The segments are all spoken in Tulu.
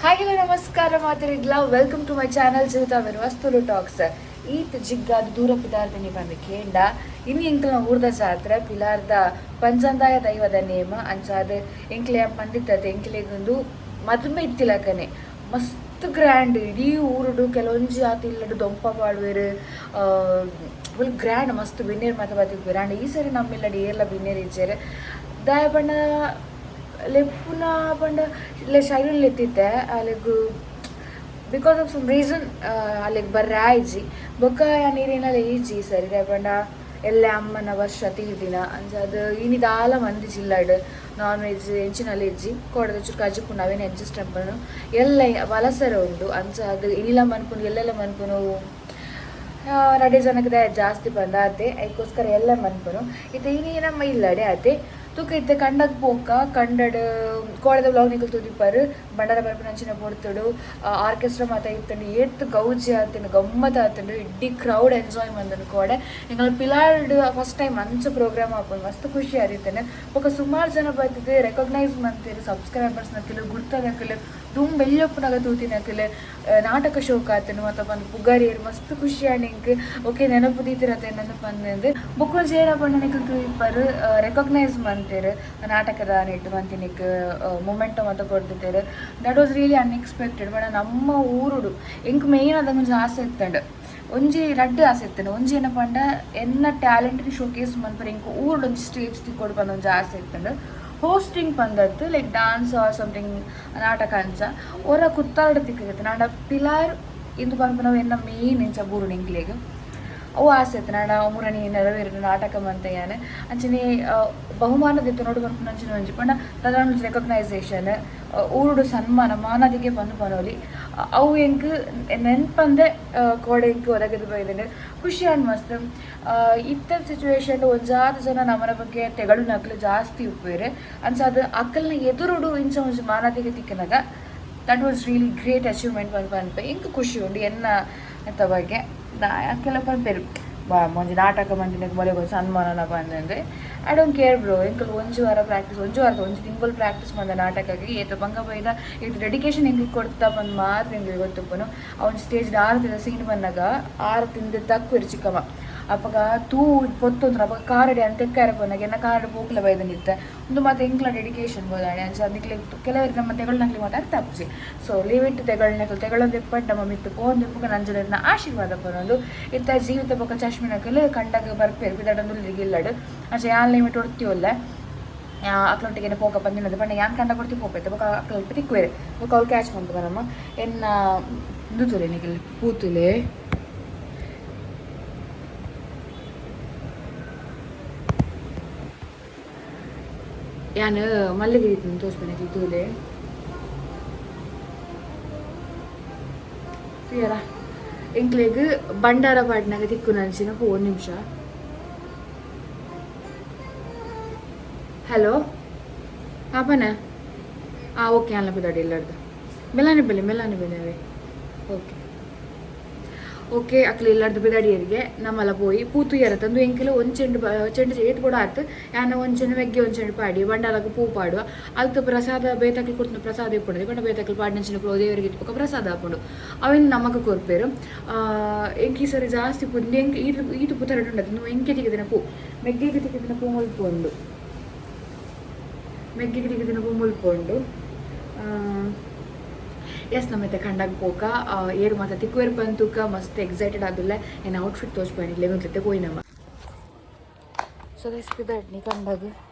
ಹಾಯ್, ಹಲೋ, ನಮಸ್ಕಾರ ಮಾತೆರೆಗ್ಲ. Welcome to my channel Jeevitha ವಸ್ತುಲು ಟಾಕ್ಸ್. ಈತ್ ಜಿಗ್ಗಾದ ದೂರ ಪಿದಾರ್ದಿನಿ ಪಂದ್ ಕೇಂಡ, ಇನಿ ಎಂಕಲ್ನ ಊರ್ದ ಜಾತ್ರೆ, ಪಿಲಾರ್ದ ಪಂಚಂದಾಯ ದೈವದ ನೇಮ. ಅಂಚಾದ್ ಎಂಕ್ಲೆ ಪಂಡಿತತೆ ಎಂಕ್ಲೆಗೊಂದು ಮದುಮೆ ಇತ್ತಿಲಕನೆ ಮಸ್ತ್ ಗ್ರ್ಯಾಂಡ್. ಇಡೀ ಊರುಡು ಕೆಲವೊಂಜಿ ಆತ ಇಲ್ಲಡು ದೊಂಪ ಪಾಡುವೆರ್, ಫುಲ್ ಗ್ರ್ಯಾಂಡ್. ಮಸ್ತ್ ಬಿನ್ನೆರ್ ಮಾತ ಬತ್ತಿಪ್ಪೆರ್. ಆಂಡ ಈ ಸರಿ ನಮ್ಮ ಇಲ್ಲಡ್ ಏರ್ಲ ಬಿನ್ನೆರ್ ಇಜ್ಜೆರ್. ದಾಯೆ ಪಂಡ ಲೆಪ್ಪುನ ಪಂಡ ಇಲ್ಲ ಶೈಲುನ್ ಲೆತ್ತಿತ್ತೆ, ಅಲೆಗ್ because of some reason ಅಲೆಗ್ ಬರ್ರೆ ಆಯ್ಜಿ. ಬೊಕ್ಕ ನೀರಿನಲ್ಲ ಈಜಿ ಸರಿ. ದಾಯೆ ಪಂಡ ಎಲ್ಲೆ ಅಮ್ಮನ ವರ್ಷ ತೀರ್ದಿನ. ಅಂಚಾದ್ ಇನಿ ದಾಲ ಮಂದಿ ಜಿಲ್ಲಾಡ್ ನಾನ್ ವೆಜ್ ಎಂಚಿನಲ್ಲ ಇಜ್ಜಿ. ಕೋಡದ ಚುಕ್ಕ ಕಜಿಪುಂಡು, ಅವೇನು ಅಡ್ಜಸ್ಟ್ ಅಪ್ಪನು. ಎಲ್ಲ ವಲಸರ ಉಂಡು. ಅಂಚಾದ್ ಇನಿಲ ಮನ್ಪುನು, ಎಲ್ಲೆಲ್ಲ ಮನ್ಪುನು, ರಡ್ಡೆ ಜನಕ್ಕೆ ಜಾಸ್ತಿ ಬಂದ ಆತೆ. ಅದಕ್ಕೋಸ್ಕರ ಎಲ್ಲ ಮನ್ಪುನು. ಇತ್ತೆ ಇನಿ ನಮ್ಮ ಇಲ್ಲಡೆ ಆತೆ. ತೂಕ ಇತ್ತೆ ಕಂಡಗ್ ಪೋಕ. ಕಂಡಡ್ ಕೋಡೆದ ವ್ಲಾಗ್ ನಿಕುಲು ತೂದಿಪ್ಪರ್. ಬಂಡಾರ ಬರ್ಪಿನಂಚಿನ ಪೊರ್ತುಡು ಆರ್ಕೆಸ್ಟ್ರಾ ಮಾತ ಇತ್ತಂಡು. ಏತ್ ಗೌಜಿ ಆತಂಡು, ಗಮ್ಮತ್ ಆತಂಡು. ಇಡ್ಡಿ ಕ್ರೌಡ್ ಎಂಜಾಯ್ ಮಂದನು ಕೋಡೆ. ಎಂಕಲ್ನ ಪಿಲಾರ್ಡ್ ಫಸ್ಟ್ ಟೈಮ್ ಅಂಚ ಪ್ರೋಗ್ರಾಮ್ ಆಪುಂಡು. ಮಸ್ತ್ ಖುಷಿ ಆದಿತ್ತಂಡು. ಬೊಕ ಸುಮಾರು ಜನ ಬತ್ತಿದ್ ರೆಕಗ್ನೈಸ್ ಮಂತೆರ್. ಸಬ್ಸ್ಕ್ರೈಬರ್ಸ್ ನಕುಲು, ಗುರ್ತದಕುಲು, ದುಂಬು ಎಲ್ಲೊಪ್ಪುನಗ ತೂತಿನಕುಲು, ನಾಟಕ ಶೋಕ್ ಆತನು ಮಾತ ಬಂದು ಪುಗರಿಯರ್. ಮಸ್ತ್ ಖುಷಿ ಆಂಡ್ ಎಂಕ್. ಓಕೆ, ನೆನಪು ದೀತಿರತ್ತೆ ಎನ್ನನ್ನು ಪಂದ್. ಬೊಕ್ಕ ಏನಪ್ಪ ಪಂಡ ನಿಕುಲು ತೂಯಿಪ್ಪರ್, ರೆಕಗ್ನೈಸ್ ಮಂತೆರ್. ನಾಟಕದ ನೆಟ್ ಮಂತಿನಿಕ್ ಮೊಮೆಂಟೋ ಮಾತ ಕೊರ್ದಿತ್ತೆರ್. That was really unexpected. But ನಮ್ಮ ಊರುಡು ಎಂಕ್ ಮೇನ್ ಅದಂಗೊಂಜಿ ಆಸೆ ಇತ್ತಂಡ್. ಒಂಜಿ ರಡ್ಡ್ ಆಸೆ ಇತ್ತಂಡ್. ಒಂಜಿ ಏನಪ್ಪ ಪಂಡ ಎನ್ನ ಟ್ಯಾಲೆಂಟ್ ಶೋಕೇಸ್ ಮನ್ಪರೆ ಎಂಕ್ ಊರುಡು ಒಂಜಿ ಸ್ಟೇಜ್ ತಿಕ್ಕೊಡು ಪಂದ್ ಒಂಜಿ ಆಸೆ ಇತ್ತಂಡ್. ಹೋಸ್ಟಿಂಗ್ ಪಂದತ್ತು, ಲೈಕ್ ಡಾನ್ಸ್ ಆರ್ ಸಮಥಿಂಗ್, ನಾಟಕ ಅಂಚ ಒರ ಕುತ್ತಾರ್ಡ್ ತಿಕ್ಕಿತ್ತು. ನಾಂಡ ಪಿಲಾರ್ ಇಂದು ಪನ್ಪುನವು ಎನ್ನ ಮೇನ್ ಇಂಚ ಬೂರುಡು ಎಂಕ್ಲೆಗ್. ಅವು ಆಸೆ ಇತ್ತು. ನಾಡ ಮುರಣಿ ನೆರವೇರು ನಾಟಕ ಮಂತೆಯಾನ ಅಂಚನೆ ಬಹುಮಾನ ದೆತ್ತೊನೊಡು ಪನ್ಪುನ ಅಂಚಿನ ಒಂಜಿ ಪಂಡ ದಾದಾಂಡ ರೆಕಗ್ನೈಸೇಷನ್, ಊರುಡು ಸನ್ಮಾನ ಮಾನಾದಿಗೆ ಪಂದ್ ಪನೊಲಿ. ಅವು ಎಂಕ್ ನೆನ್ಪಂದೆ ಕೋಡೆ ಎಂಕ್ ಒದಗದು ಬೈದುಂಡು. ಖುಷಿ ಆಂಡ್ ಮಸ್ತ್. ಇತ್ತೆ ಸಿಚುವೇಶನ್ ಒಂಜಾತ್ ಜನ ನಮನ ಬಗ್ಗೆ ತೆಗಳುನಕ್ಲು ಜಾಸ್ತಿ ಉಪ್ಪುವೆರ್. ಅಂಚಾದ್ ಅಕಲ್ನ ಎದುರುಡು ಇಂಚ ಒಂಜಿ ಮಾನಾದಿಗೆ ತಿಕ್ಕಿನಾಗ that was really great achievement ಪಂದ್ ಪನ್ಪೆ. ಎಂಕ್ ಖುಷಿ ಉಂಡು ಎನ್ನ ಎಂತ ಬಗ್ಗೆ. ಕೆಲವು ಪನ್ಪೆರ್ ಒಂಜಿ ನಾಟಕ ಮಂತಿನಕ್ ಮೊಲೆಗ್ ಒಂಜಿ ಸನ್ಮಾನನ ಪಂದಂದ್ರೆ, I don't care bro. ಎಂಕುಲು ಒಂಜಿ ವಾರ ಪ್ರಾಕ್ಟೀಸ್, ಒಂಜಿ ವಾರದ ಒಂಜಿ ತಿಂಗಳು ಪ್ರಾಕ್ಟೀಸ್ ಮಂದ ನಾಟಕಕ್ಕೆ ಏತ್ ಬಂಗ ಬೈದ, ಏತ್ ಡೆಡಿಕೇಶನ್ ಎಂಕ್ಲು ಕೊಡ್ತಾ ಪಂದ್ ಮಾತ್ರ ಎಂಕ್ಲೆಗ್ ಗೊತ್ತುಪ್ಪುನು. ಆ ಒಂಜಿ ಸ್ಟೇಜ್ ಆರತಿದ ಸೀನ್ ಬಂದಾಗ ಆರತಿಂದ ತಕ್ಕುವೆರ್ ಚಿಕ್ಕಮ್ಮ. ಅಪಗ ತೂ ಪೊತ್ತೊಂದ್ರ ಅಪಗ ಕಾರಡಿ ಅಂತ ತೆಕ್ಕಾರೆ ಪೋನಾಗ ಎನ್ನ ಕಾರಡ್ ಪೋಕ್ಲ ಬೈದನಿತ್ತೆ. ಉಂದು ಮಾತ ಎಂಕ್ಲ ಡೆಡಿಕೇಶನ್ ಬೋದಾಣೆ. ಅಂಚ ನಿಕ್ಲೆ ಕೆಲವರು ನಮ್ಮ ತೆಗೊಳ್ನಕ್ಲಿ ಮಾತ ಅರ್ಥ ಆಪುಜಿ. ಸೊ ಲೀವ್ it. ತೆಗೊಳ್ನಕ್ಲು ತೆಗೊಳ್ಳೊಂದಿಪ್ಪಡ್, ನಮ್ಮ ಮಿತ್ತು ಪೋಂದಿಪ್ಪುಗ ನಂಜನ ಆಶೀರ್ವಾದ ಪನೊಂದು. ಇತ್ತ ಜೀವಿತ ಬೊಕ ಚಶ್ಮಿನಕಲು ಕಂಡಗ ಬರ್ಪೇರು ಪಿದಡೊಂದು ಇಲ್ಲಡ್. ಅಂಚ ಯಾನ್ ಲಿಮಿಟ್ ಒಡ್ತಿವೊಲ್ಲೆ ಅಕ್ಲೊಟ್ಟಿಗೆ ಪೋಕ ಪಂದಿನದು ಪಂಡ ಯಾನ್ ಕಂಡ ಕೊಡ್ತಿ ಪೋಪೈತೆ. ಬೊಕ ಅಕ್ಲ ತಿಕ್ಕುವೆರ್. ಬೊಕ ಅವ್ಲು ಕ್ಯಾಚ್ ಮನ್ಪುಗ ನಮ್ಮ. ಎನ್ನ ಉಂದು ತೂಲೆ ನಿಕಲ್ ಪೂತುಲೆ. ಯಾನ್ ಮಲ್ಲಿಗೆ ತೋಜ್ಪೆ ತೂಲೆ. ತೂಯರ, ಎಂಕ್ಲೆಗ್ ಬಂಡಾರ ಪಾಡ್ನಾಗ ತಿಕ್ಕುನಂಚಿನ ಪೂ. ಒಂದು ನಿಮಿಷ. ಹಲೋ, ಹಾಂ ಪನ. ಹಾಂ, ಓಕೆ. ಅಲ್ಲ ಪಿದಾಡಿ ಇಲ್ಲಡ್ದು ಮೆಲ್ಲಾನೆ ಬೆಲೆ, ಮೆಲ್ಲಾನೆ ಬೆಲೆ. Okay okay. ಅಕ್ಲು ಇಲ್ಲಡ್ದು ಬಿದಾಡಿಯರಿಗೆ ನಮ್ಮಲ್ಲ ಪೋಯಿ ಪೂ ತೂಯರ ತಂದು. ಎಂಕೆಲ ಒಂಜಿ ಚೆಂಡು ಚೆಂಡು ಏತ್ ಕೂಡ ಆತು. ಯಾನ ಒಂಜಿ ಚೆಂಡು ಮೆಗ್ಗೆ ಒಂಜಿ ಚೆಂಡು ಪಾಡಿ ಬಂಡಾರಗ್ ಪೂ ಪಾಡುವ. ಅಲ್ತ ಪ್ರಸಾದ ಬೇತಕ್ಲು ಕೊಡ್ತು. ಪ್ರಸಾದ ಇಪ್ಪುಂಡು ಪಂಡ ಬೇತಕ್ಲು ಪಾಡಿನಂಚಿನ ದೇವರಿಗೆ ಇಪ್ಪುಕ ಪ್ರಸಾದ ಆಪುಂಡು. ಅವೆನ್ ನಮಕ್ ಕೊರ್ಪೆರ್. ಎಂಕ್ ಈ ಸರಿ ಜಾಸ್ತಿ ಪೂ ಎಂಕ್ ಈತ್ ಈತ್ ಪೂ ತರಟುಂಡು. ಅದು ಎಂಕೆ ತಿಕ್ಕಿದಿನ ಪೂ, ಮೆಗ್ಗೆಗೆ ತಿಕ್ಕಿದಿನ ಪೂ ಮುಲ್ಪ ಉಂಡು. ಮೆಗ್ಗೆಗೆ ತಿಕ್ಕಿದಿನ ಪೂ ಮುಲ್ಪ ಉಂಡು. ಎಸ್, ನಮ್ಮ ಕಂಡಾಗ ಪೋಕ. ಏರು ಮಾತ ತಿಕ್ಕುವೆರ್ ಪಂತುಕ ಮಸ್ತ್ ಎಕ್ಸೈಟೆಡ್ ಆದುಲ್ಲ. ಏನು ಔಟ್ಫಿಟ್ ತೋಜ್ಪೇನಿ ಲೆವೆನ್ ಪೋಯಿ ನಮ್ಮ. ಸೊ ಗೈಸ್, ಪಿದಾಡ್ನಿ ಕಂಡಾಗ.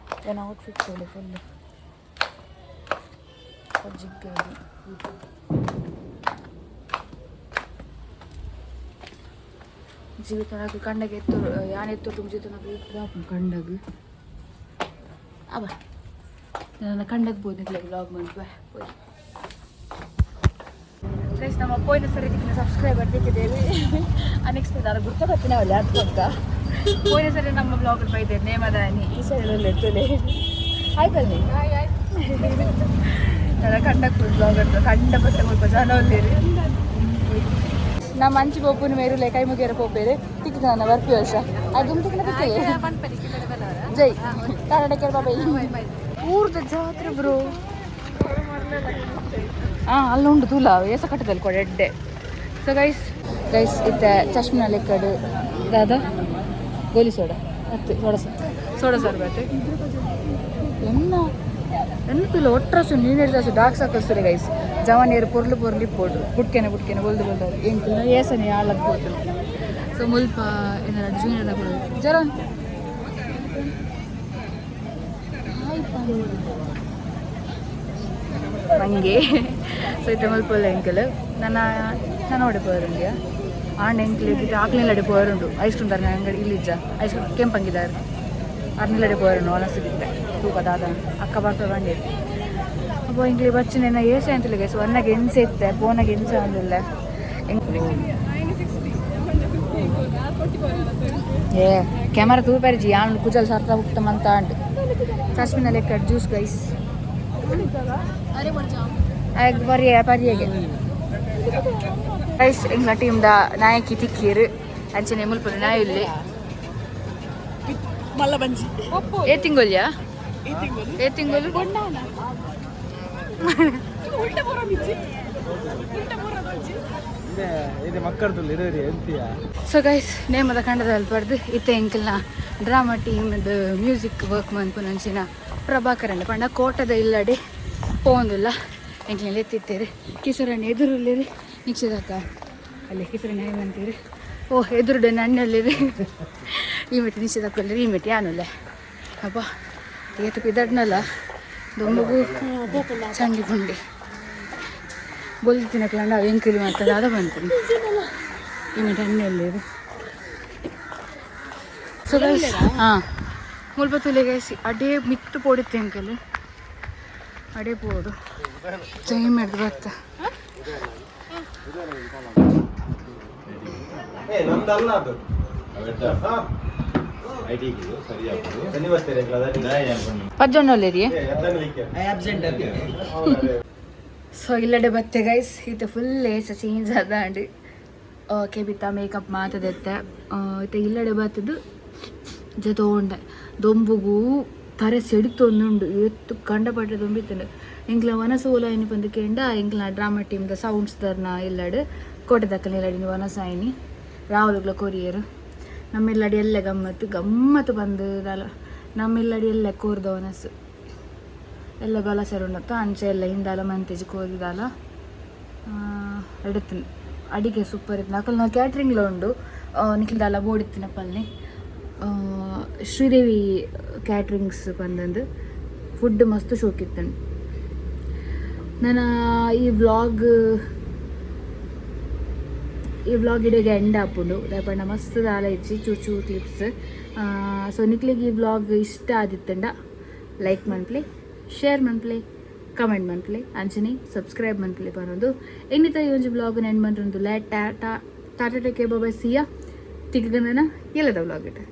ಏನು ಔಟ್ಫಿಟ್ ತೋಲೆ. ಫುಲ್ ಜಿಗ್ಗ ಜೀವಿತನಾಗ ಕಂಡಾಗ ಎತ್ತು ಯಾನ್ ಎತ್ತು ಜೀವಿತನಾಗ ಕಂಡಾಗ ಅವ ನನ್ನ ಕಂಡಾಗ ಬೋದಿಲ್ಲ. ವ್ಲಾಗ್ ಮನ್ಪೆ ಪೋಯಿ. ಗೈಸ್, ನಮ್ಮ ಪೋಯಿನ ಸರಿ ದಿಕ್ಕಿನ ಸಬ್ಸ್ಕ್ರೈಬರ್ ತಿಕ್ಕಿದ್ದೇವೆ. ಅನ್ಎಕ್ಸ್ಪೆಕ್ಟ್ ಆದ ಗುರ್ತ ಬರ್ತೀನಿ ಅವಲ್ಲ. ಅದು ಪಕ್ಕ ಪೋಯಿನ ಸರಿ ನಮ್ಮ ಬ್ಲಾಗ್ ಬೈದೆ ನೇಮದಾನಿ. ಈ ಸರಿ ಎತ್ತಲೆ. ಹಾಯ್ ಬನ್ನಿ. ನನ್ನ ಕಂಡ ಬ್ಲಾಗ್ ಕಂಡ ಬಟ್ಟೆ ಸ್ವಲ್ಪ ಜನ ಒಲ್ಲೇರಿ. ನಮ್ಮ ಮಂಚಿ ಪೋಪುನ ಮೇರುಲೆ ಕೈ ಮುಗಿಯರ ಪೋಪೇರೆ. ತಿಕ್ಕಿದ ನನ್ನ ಬರ್ಪಿ ವರ್ಷ ಅದು ತಿಕ್ಕಿನ ತಿಕ್ಕಲೆ. ಜೈ ಟಾಟಾ, ಬಾಬಾ. ಊರ್ದ ಜಾತ್ರೆ ಬ್ರೋ. ಹಾಂ ಅಲ್ಲುಂಡು ತೂಲ ಏಸ ಕಟ್ಟದಲ್ಲಿ ಕೊಡ ಎಡ್ಡೆ. So guys guys ಇತ್ತ ಚಶ್ಮನ ಲೆಕ್ಕಡು ದಾದ ಗೋಲಿ ಸೋಡಾ ಅತ್ತು ಸೋಡಾ ಸೋಡಾ ಸರ್ಬತ್ ಎನ್ನ ಎನ್ನ ತೂಲ ಒಟ್ಟರಸು ನೀರು ಜಾಸ್ತಿ dark circles guys. ಜವಾನಿಯರು ಪೊರ್ಲು ಪೊರ್ಲು ಇಪ್ಪೋಡು ಬುಟ್ಕೆನೆ ಬುಟ್ಕೆನೆ ಬೊಲ್ದು ಬೊಲ್ದು ಎಂಕು ಏಸನೆ ಆಳಕ್ಕೆ ಪೋತು. ಸೊ ಮುಲ್ಪ ಏನಾರ ಜೂನಿಯರ್ ಕೊಡೋದು ಜರ ಮಂಗೆ. ಸೊ ಇತ್ತೆ ಮುಲ್ಪಲ್ಲ ಎಂಕಲ್ ನನ್ನ ನಾನು ಒಡೆ ಪೋರುಂಡಿಯ ಆಂಡ್ ಎಂಕ್ಲು ಇತ್ತೆ ಆಕ್ಲಿನಡೆ ಪೋರುಂಡು ಐಸ್ ಕ್ರೀಮ್ ದಾರ ಅಂಗಡಿ ಇಲ್ಲಿಜ್ಜ ಐಸ್ ಕ್ರೀಮ್ ಕೆಂಪಂಗಿದಾರೆ ಅರ್ನಿಲಡೆ ಪೋರುಂಡು ಒಣಸಿಗಿತ್ತೆ ತೂಕ ದಾದ ಅಕ್ಕ ಬರ್ತ ಬಂದಿರು. ಅಪ್ಪ ಎಂಕ್ಲಿ ಬಚ್ಚನೆ ಏಸೆ ಅಂತಲಿಗೆ. ಸೊ ಒನ್ನಗೆ ಎನ್ಸೆ ಇತ್ತೆ ಪೋನಗೆ ಎನ್ಸೆ ಒಂದಿಲ್ಲ. ಏ ಕ್ಯಾಮರಾ ತೂಪರಿಜಿ ಯಾನ್ ಕುಜಲ್ ಸರ್ತ ಉತ್ತಮ ಅಂತ ಅಂಟು ಚಶ್ಮಿನ ಲೆಕ್ಕ ಜ್ಯೂಸ್ ಗೈಸ್. ಪರಿಯ ಪರಿಯಗೆ ಗೈಸ್ ಎಂಗ್ಲ ಟೀಮ್ದ ನಾಯಕಿ ತಿಕ್ಕೀರು ಅಂಚನೆ ಮುಲ್ಪುನ ನಾಯಿಲ್ಲಿ ಏ ತಿಂಗೊಲ್ಯಾ ಏ ತಿಂಗೊಲು. ಸೊ ಗೈಸ್ ನೇಮದ ಕಂಡದಲ್ಲಿ ಪಡೆದು ಇತ್ತೆ ಎಂಕಲ್ನ ಡ್ರಾಮಾ ಟೀಮ್ದು ಮ್ಯೂಸಿಕ್ ವರ್ಕ್ ಮನ್ಪುನಂಚಿನ ಪ್ರಭಾಕರಣ್ಣ ಪಂಡ ಕೋಟದ ಇಲ್ಲಡೆ ಪೋಂದಿಲ್ಲ ಎಂಕ್ಲೆಲ್ಲ ಎತ್ತಿತ್ತೇರಿ ಕಿಸರಣ್ಣ ಎದುರುಲ್ಲಿರಿ ನಿಕ್ಷದಕ್ಕ ಅಲ್ಲಿ ಕಿಸರಣ್ಣ ಅಂತೀರಿ. ಓ ಎದುರುಡೆ ನಣ್ಣಲ್ಲಿರಿ ಈ ಮೆಟ್ಟಿ ನಿಶ್ಚಿತಕ್ಕಲ್ಲಿರಿ ಈ ಮೆಟ್ಟಿ ಯಾನುಲ್ಲ ಅಪ್ಪ ಏತು ಪಿದಡ್ನಲ್ಲ ದೊಂಬಗು ಚಂಡಿ ಗುಂಡಿ ಬೊಲ್ತಿನ ಕ್ಲಂಡ ಎಂಕಿಲಿ ಮಾಡ್ತದೆ ಅದ ಬಂತು ಈ ಮೆಟ್ಟಿ ಅಣ್ಣಲ್ಲಿರಿ. ಸೊ ಗೈಸ್ ಹಾಂ ಮುಲ್ಪ ತುಲೆ ಗೈಸ್ ಅಡೇ ಮಿತ್ತು ಪೋಡಿತ್ತು ಎಂಕಲ್ ಅಡೇ ಪೋಡು ಚೈನ್ ಹಿಡ್ದು ಬರ್ತ. ಪಜ್ಜೊನ್ನೊಲ್ಲೇರಿ. ಸೊ ಇಲ್ಲಡೆ ಬತ್ತೆ ಗೈಸ್ ಇತ್ತೆ ಫುಲ್ ಏಸ ಚೇಂಜ್ ಅದ ಅಂಡ್ ಓಕೆ ಬಿತ್ತ ಮೇಕಪ್ ಮಾತದೆತ್ತೆ ಇತ್ತೆ ಇಲ್ಲಡೆ ಬತ್ತದು ಜತೋಂಡೆ ದೊಂಬುಗು ತರೆ ಸೆಡಿತೊಂದುಂಡು ಎತ್ತು ಕಂಡಪಟ್ಟೆ ದೊಂಬಿತ್ತಂಡು ಎಂಕ್ಲ ವನಸೋಲ ಎನಿ ಪಂದು ಕೇಂಡ ಎಂಕ್ಲ ಡ್ರಾಮಾ ಟೀಮ್ದ ಸೌಂಡ್ಸ್ ದರ್ನ ಇಲ್ಲಡು ಕೋಟೆ ದಕ್ಕನ ಇಲ್ಲಡಿ ವನಸಾಯಿನಿ ರಾಹುಲ್ಗಳ ಕೊರಿಯರು ನಮ್ಮಿಲ್ಲಡಿ ಎಲ್ಲ ಗಮ್ಮತ್ತು ಗಮ್ಮತ್ತು ಬಂದು ದಾಲ ನಮ್ಮಿಲ್ಲಡಿ ಎಲ್ಲ ಕೋರ್ದ ವನಸ್ಸು ಎಲ್ಲ ಬಲಸರು ಉಂಡತ್ತ ಅಂಚೆ ಎಲ್ಲ ಹಿಂದಾಲ ಮಂತೇಜಿ ಕೋರಿದಾಲ ಎಡತ್ತಿನ ಅಡಿಗೆ ಸೂಪರ್ ಇತ್ತು. ನಕಲ್ ನಾವು ಕ್ಯಾಟ್ರಿಂಗ್ಲ ಉಂಡು ನಿಖಿಲ್ದಾಲ ಬೋಡಿತ್ತಿನ ಪಲ್ನಿ ಶ್ರೀದೇವಿ ಕ್ಯಾಟ್ರಿಂಗ್ಸ್ ಬಂದಂದು ಫುಡ್ ಮಸ್ತ್ ಶೋಕಿತ್ತನು. ನನ್ನ ಈ ವ್ಲಾಗ್ ಇಡೆಗೆ ಎಂಡ್ ಆಪುಂಡು ದಾಯಪಂಡ ಮಸ್ತ್ ದಾಲ ಇಜ್ಜಿ ಚೂರು ಚೂರು ಕ್ಲಿಪ್ಸ್. ಸೊ ನಿಕ್ಲಿಗೆ ಈ ವ್ಲಾಗ್ ಇಷ್ಟ ಆದಿತ್ತಂಡ ಲೈಕ್ ಮನ್ಪ್ಲೆ ಶೇರ್ ಮನ್ಪ್ಲೆ ಕಮೆಂಟ್ ಮನ್ಪ್ಲೆ ಅಂಚನೆ ಸಬ್ಸ್ಕ್ರೈಬ್ ಮನ್ಪ್ಲೆ ಬರೋದು ಎನ್ನಿತ ಈ ಒಂಜಿ ವ್ಲಾಗ್ ಎಂಡ್ ಮಂತ್ರಂದು ಟಾಟಾ ಟೇಕ್ ಬಾಬಾ ಸಿಯಾ ತಿಕ್ಕಗಂದನ ಎಲ್ಲದ ವ್ಲಾಗ್ ಇಟ್ಟು.